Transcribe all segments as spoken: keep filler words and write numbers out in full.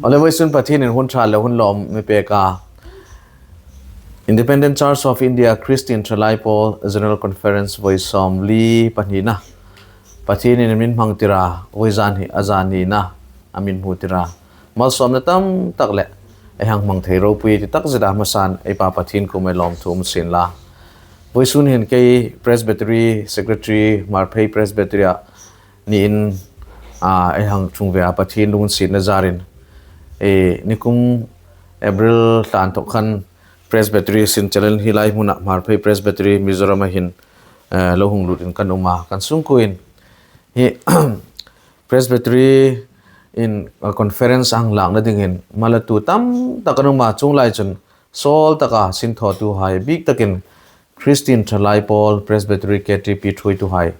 Awle, vawisun Pathienin hun ṭha le hun lawm mi pek a. Independent Church of India Christian Thalai Pawl General Conference vawi sawmli pahnina. Pathienin min hmang tir a, vawizan hi a zan nina a min hmu tir a. Malsawmna tam tak le ei hang hmang thei ropui ti tak zeta hmasan ei Pa Pathien kuomah lawmthu um sien la. Vawisun hin kei Presbytery Secretary, Hmarphei Presbytery-a niin, a, ei hang ṭhung ve a, Pathien lunginsietna zarin. E, nikum April thla inthok khan Presbytery sin chelin hi lai hmuna Hmarphei Presbytery Mizoram-a hin, e, lo hung lutin kan um a, kan sungkuoin hi Presbytery-in, a, conference a hang lakna dingin malatu tam tak an um a, chuong lai chun sawl taka sinthawtuhai bik takin Christian Thalai Pawl Presbytery K T P ṭhuoituhai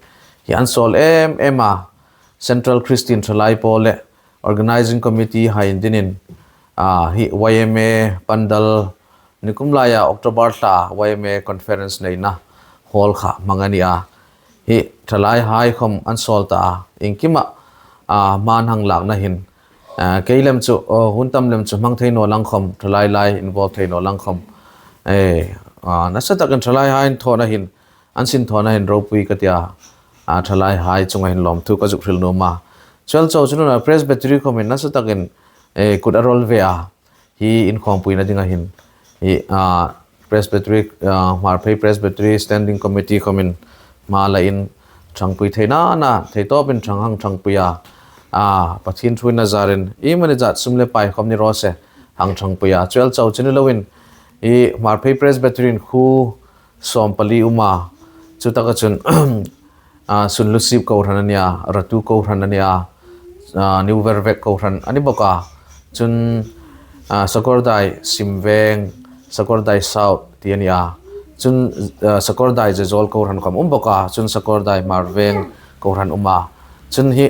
hi an sawl em em a, Central Christian Thalai Pawl le Organizing Committee hai indinin, a, hi Y M A pandal nikum laia October thla Y M A conference neina hall kha hmang a ni a. Hi thalaihai khom an sawl ta a, iengkima, a, hma an hang lakna hin, a, kei lem chu, o, hun tam lem chu hmang thei naw lang khom, thalai lai involve thei naw lang khom, e, a, nasa takin thalaihai inthawna hin, an sinthawna hin ropui ka ti a, a, thalaihai chunga hin lawmthu ka zuk hril nuom a. Chuong chau chu nuna Presbytery khomin nasa takin, e, kut a rol ve a, hi inkhawmpuina dinga hin, hi, a, Presbytery, a, Hmarphei Presbytery Standing Committee khomin hma lain ṭhangpui theina na, theitawpin ṭhang hang ṭhangpui a, a, Pathien ṭhuoina zarin, iemani zat sum le pai khom ni raw se, hang ṭhangpui a. Chuong chau chu ni loin, hi Hmarphei Presbytery-in khuo sawmpali um a, chutaka chun, a, Sunlusip kohran a ni a, Ratu kohran a ni a, a, New Vervek kohran a ni bawk a. Chun, a, Sakawrdai Simveng, Sakawrdai South ti a ni a. Chun, a, Sakawrdai Zezawl kohran khom um bawk a. Chun Sakawrdai Hmarveng kohran um a. Chun hi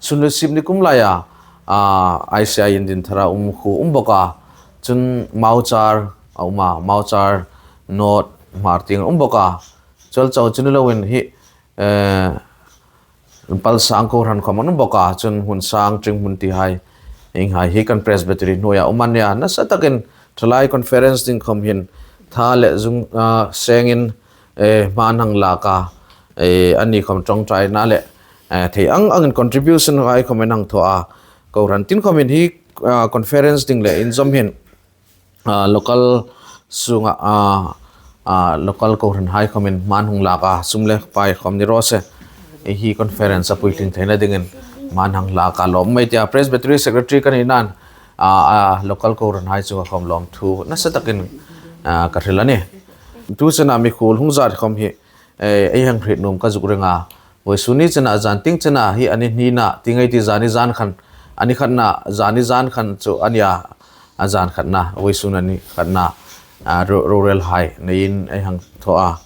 Sunlusip nikum laia, a, I C I indin thara um khuo um bawk a. Chun Mauchar a um a, Mauchar North Hmar tieng um bawk a. Chuong chau chu ni loin hi, e, Palsang kohran khom an um bawk a, chun Hmunsang, Ṭinghmun tihai, ienghai hi kan Presbytery hnuoia um an nia. Nasa takin thalai conference ding khom hin tha le zung, a, sengin, e, hma an hang lak a, e, anni khom ṭawngṭaina le, e, thei ang angin contribution hai khom an hang thaw a. Kohran tin khomin hi, a, conference ding le inzawm hin, a, local sunga, a, a, local kohranhai khomin hma an hung lak a, sum le pai khom ni raw se, hi conference-a puitling theina dingin hma an hang lak a, lawm mei tia Presbytery Secretary ka ni nan, a, a, local kohranhai chunga khom lawmthu nasa takin, a, ka hril a nih. Tu chena mikhuol hung zat khom hi, e, ei hang hriet nuom ka zuk ring a. Vawisun ni chena, zan tieng chena hi a ni hnina, tieng ei ti zani zan khan, a ni khatna, zani zan khan chu a ni a, a zan khatna, vawisun a ni khatna, a, ro-, rorelhai neiin ei hang thaw a.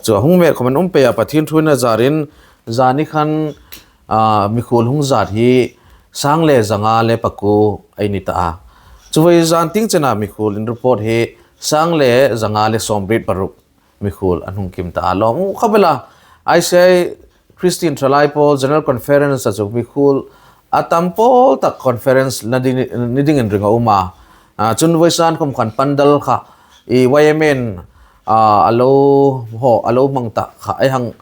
Chu a hung mek khom an um pei a, Pathien ṭhuoina zarin zani khan, a, mikhuol hung zat hi sang le zanga le pakuo ei ni ta a. Chu vawi zan tieng chena mikhuol inreport hi sang le zanga le sawmriet paruk mikhuol an hung kim ta a, lawm um khawp el a. I C I Christian Thalai Pawl General Conference-a chu mikhuol a tam pawl tak conference ni ding, ni dingin ring a um a. A, chun vawisun khom khan pandal kha, i Y M A-in, a, a lo, ho, a lo hmang ta kha, ei hang,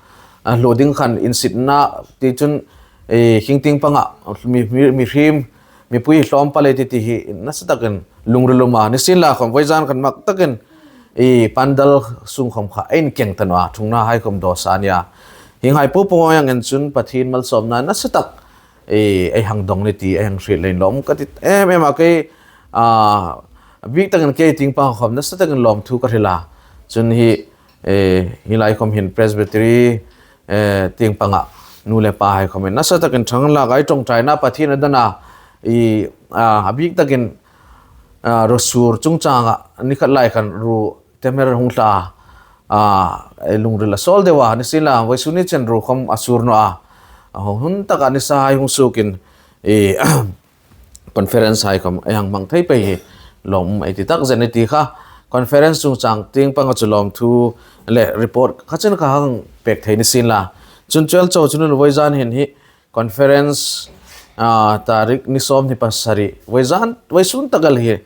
a, hluo ding khan insitna, ti chun, i, hring tieng panga, mi, mi, mihriem, mipui hlawm pal ei ti ti hi nasa takin lungril a um a. Nisienla khom vawisun khan mak takin, i, pandal sung khom kha ei inkeng ta naw a, ṭhungnahai khom daw sa a nia. Hienghai po po angin chun Pathien malsawmna nasa tak, i, ei hang dong ni ti, ei hang hriet leiin lawm ka ti em em a, kei, a, bik takin kei tieng pang khom nasa takin lawmthu ka hril a. Chun hi, e, hi lai khom hin Presbytery, e, tieng panga nu le pahai khomin nasa takin ṭhang lak a, i ṭawngṭaina Pathien a don a, i, a, a bik takin, a, ruo sur chungchanga ni khat lai khan ruo temer hung tla a, a, e, lungril a sawl deu a, nisienla vawisun ni chen ruo khom a sur naw a. A, hun taka nisahai hung suokin, i, conference-hai khom ei hang hmang thei pei hi lawm ei ti tak zet a nih ti kha. Conference chungchang tieng panga chu lawmthu le report kha chen kha hang pek thei nisienla. Chun chuong chau chu nuna vawisun hin hi conference, a, tarik ni sawmhni pasari. Voizan, voisun tak el hi,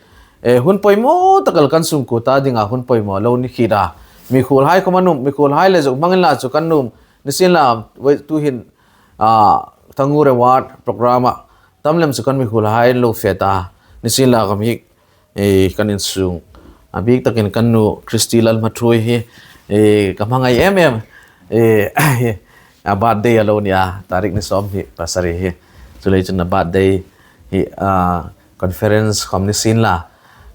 e, hun poimaw tak el kan sungkuo ta dinga hun poimaw lo ni khi a. Mikhuolhai khawm an um, mikhuolhai le zuk hmang inla chu kan nuom. Nisienla, voi, tuhin, a, Thangu Reward program-a tam lem chu kan mikhuolhai lo fe ta. Nisienla khawm hi, e, kan insung a bik takin kan nu Christy Lalhmathuoi hi, e, ka hmangai em em. E, a birthday a lo ni a, tarik ni sawmhni pasari hi. Chuleiin chun a birthday hi, a, conference khawm nisienla,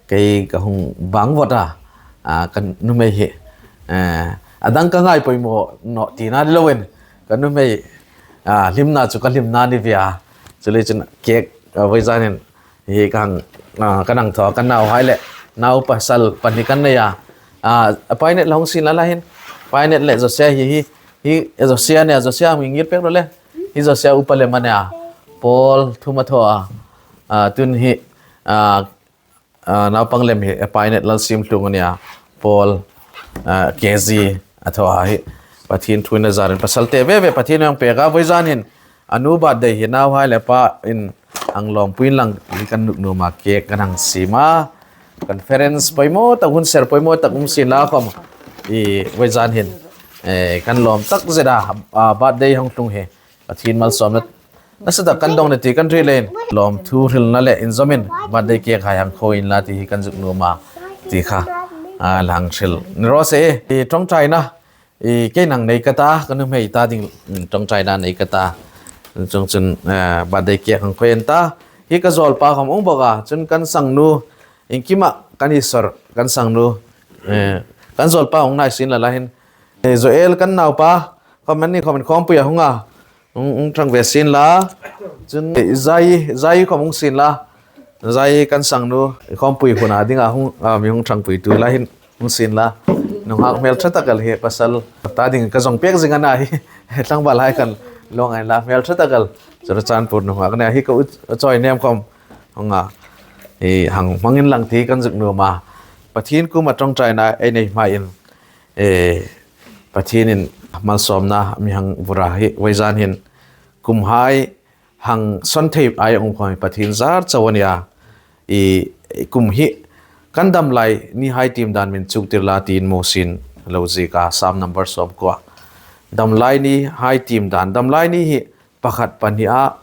kei ka hung bang vawt a, a, kan nuhmei hi, e, a dang ka ngai poimaw naw tina ni loin, kan nuhmei, a, hlimna chu ka hlimna ni ve a. Chuleiin chun cake, a, voizanin hi kan, a, kan hang thaw, kan nauhai le nau pasal pahni kan nei a. A, a Painet la hung sien la la hin. Painet le Josia hi, hi, hi Josia nia, Josia mi ngir pek ro le. Hi Josia upa lem a nia. Paul Thum a thaw a. A, tun hi, a, a, naupang lem hi, a Painet Lalsiemlung a nia. Paul, a, K G a thaw a hi. Pathien thu in a zarin pasal te ve ve Pathien hang pek a voizanin. A nu birthday hi nauhai le pain hang lawmpui inlang hi kan nuknuom a cake kan hang siem a. Conference poimaw tak hun ser poimaw tak um sien la khawm. I voizan hin, e, kan lawm tak zet a, a, birthday hang tlung hi. Pathien malsawmna nasa tak kan dawng ni ti kan hriet leiin. Lawmthu hrilna le inzawmin birthday cake hai hang khawi inla ti hi kan zuk nuom a ti kha. A, la hang hril ni raw se, e, ṭawngṭaina I, kei nang nei ka ta, ka nuhmei ta ding, mm, ṭawngṭaina nei ka ta. Chuongchun, eh, birthday cake hang khawi an ta. Hi ka zawlpa khawm um bawk a, chun kan sangnu, iengkima kan isor, kan sangnu, eh, kan zawlpa hung nei sien la la hin. Eh, Joel kan naupa, khawm an ni khawm inkhawmpui a hung a. Hung, hung ṭhang ve sien la. Chun, eh, Zai, Zai khawm hung sien la. Zai kan sangnu, inkhawmpui huna dinga hung, a, mi hung ṭhangpuitu la hin. Hung sien la. Nunghak hmel ṭha tak el hi pasal. Ta ding ka zawng pek zing a na hi. Tlangval hai kan lo ngai la hmel ṭha tak el. Churachandpur nunghak a nih hi ka u, u chawi nem khawm. Hung a. Hi hang hmang inlang ti kan zuk nuom a. Pathien kuoma ṭawngṭaina ei nei hmain. E, Pathienin malsawmna mi hang vur a hi. Voizan hin. Kum hai hang sawn thei ei um khawm Pathien zar chau a nih a. I, i kum hi kan dam lai ni hai tiem dan min chuktir la tiin Mosie'n lo ziek a, Sam number sawmkuo. Dam lai ni hai tiem dan, dam lai ni hi pakhat pahni a,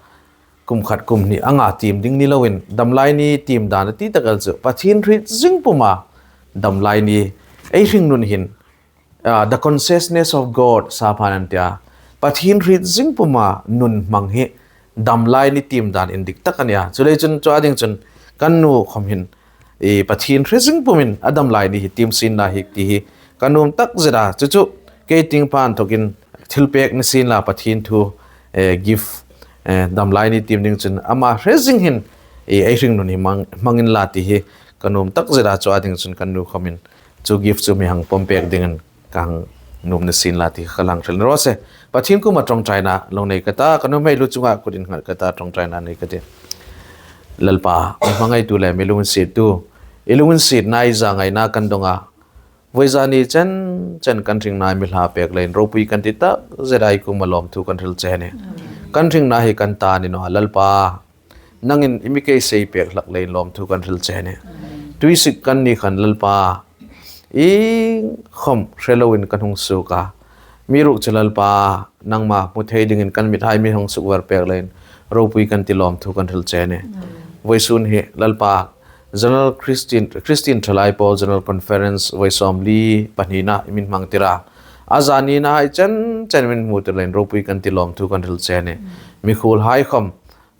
kum khat kum hni anga tiem ding ni loin, dam lai ni tiem dan a ti tak el chu Pathien hriet zing puma dam lai ni ei hringnun hin, ah, the consciousness of God, Sapha'n an ti a. Pathien hriet zing puma nun hmang hi dam lai ni tiem dan indik tak a nih a. Chuleiin chun chu a ding chun kan nu khawm hin, i, Pathien hriet zing pumin a dam lai ni hi tiem sien la hi ti hi ka nuom tak zet a. Chu chu kei tieng pan thokin thil pek ni sien la Pathien thu, eh, gift, eh, dam lai ni tiem ding chun ama hre zing hin, i, ei hringnun hi hmang, hmang inla ti hi ka nuom tak zet a. Chu a ding chun kan nu khawmin chu gift chu mi hang pawm pek dingin ka hang nuom ni sien la ti ka hang hril ni raw se. Pathien kuoma ṭawngṭaina lo nei ka ta, ka nuhmei lu chunga kut innghat ka ta, ṭawngṭaina nei ka tih. Lalpa, mi hmangaitu le mi lunginsiettu, i lunginsietna, i zangaina kan dawng a. Voizan ni chen chen kan hringna mi hla pek leiin ropui kan ti tak zet a, i kuoma lawmthu kan hril che a nih. Kan hringna hi kan ta ni naw a Lalpa. Nangin i mi kei sei pek hlak leiin lawmthu kan hril che a nih. Tuisik kan ni khan Lalpa, iengkhawm hre loin kan hung suok a. Amiruokchu Lalpa, nangma hmu thei dingin kan mithai mi hung sukvar pek leiin ropui kan ti, lawmthu kan hril che a nih. Voisun hi Lalpa, General Christian, Christian Thalai Pawl General Conference voi sawmli pahnina i mi hmangtir a. A zanina hai chen chen i mi hmutir leiin ropui kan ti, lawmthu kan hril che a nih. Mikhuolhai khawm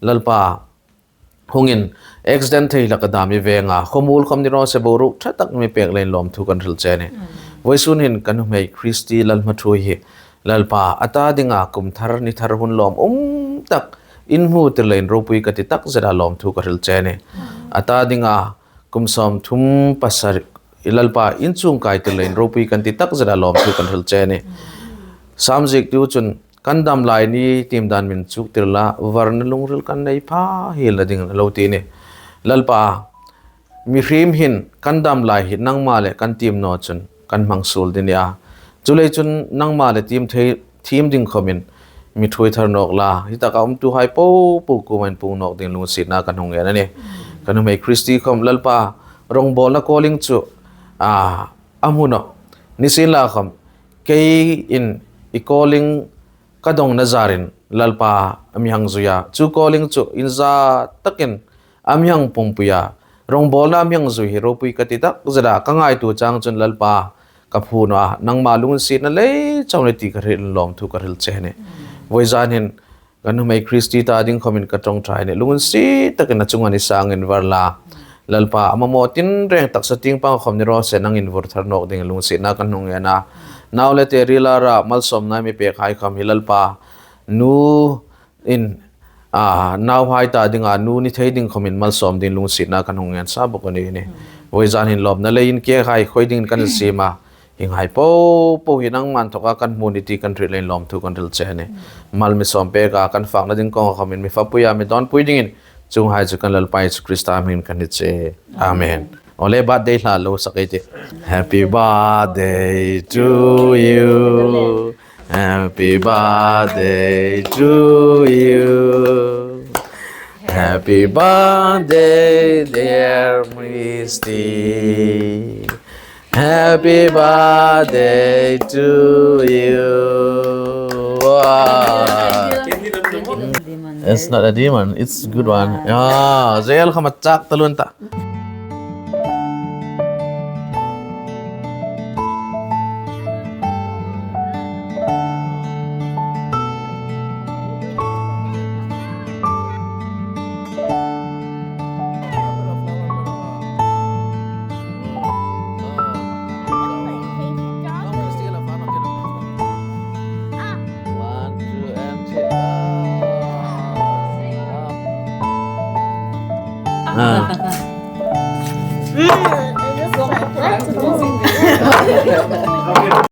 Lalpa, hungin accident thei hlak a dam i veng a, khawmuol khawm ni raw se, boruok ṭha tak mi pek leiin lawmthu kan hril che a nih. Voisun hin ka nuhmei Christy Lalhmathuoi hi Lalpa, a ta dinga kum thar ni thar hun lawm um tak in hmutir leiin ropui ka ti tak zet a, lawmthu ka hril che a nih. A ta dinga kum sawmthum pasari, i Lalpa, in chuong kaitir leiin ropui kan ti tak zet a, lawmthu kan hril che a nih. Sam ziektu chun kan dam lai ni tiem dan min chuktir la, varna lungril kan nei pha hielna ding a lo ti a nih. Lalpa, mihriem hin kan dam lai hi nangma le kan tiem naw chun kan hmang suol ding a nih a. Chuleiin chun nangma le tiem thei, thiem ding khawmin mi ṭhuoi thar nawk la, hi taka umtuhai popo kuoma inpuong nawk ding lunginsietna kan hung ngen a nih. Ka nuhmei Christy khawm Lalpa, rongbawlna calling chu, a, a hmu nawh. Nisienlakhawm, keiin i calling ka dawngna zarin Lalpa a mi hang zui a. Chu calling chu inza takin a mi hang pumpui a. Rongbawlna a mi hang zui hi ropui ka ti takzet a, ka ngaituo chang chun Lalpa ka phu naw a. Nangma lunginsietna lei chau ni ti ka hril, lawmthu ka hril che a nih. Vawizan hin ka nuhmei Christy ta ding khawmin ka ṭawngṭai a nih. Lunginsiet takin a chunga ni sangin var la. Lalpa, a mamaw tinreng taksa tieng pang khawm ni raw se, nangin vur thar nawk dingin lunginsietna kan hung ngen a. Nau le te rila ra malsawmna mi pekhai khawm hi Lalpa, nu in, a, nauhai ta dinga nu ni thei ding khawmin malsawm dingin lunginsietna kan hung ngen sa bawk a nih. Vawizan hin lawmna leiin kehai khoi dingin kan siem a. Hienghai popo hi nangma inthoka kan hmu ni ti kan hril leiin lawmthu kan hril che a nih. Mal mi sawm peka kan fakna ding kawng khawmin mi fapuia mi dawnpui dingin chuonghai chu kan Lalpa Isu Krista hmingin kan hni che. Amen. Awle, birthday hla lo sak ei tih. Happy birthday to you. Happy birthday to you. Happy birthday, dear Christy. Happy birthday to you. Wow. It's not a demon, it's a good one. Ah, zel khama chak talun ta. One, two, and three. Ah.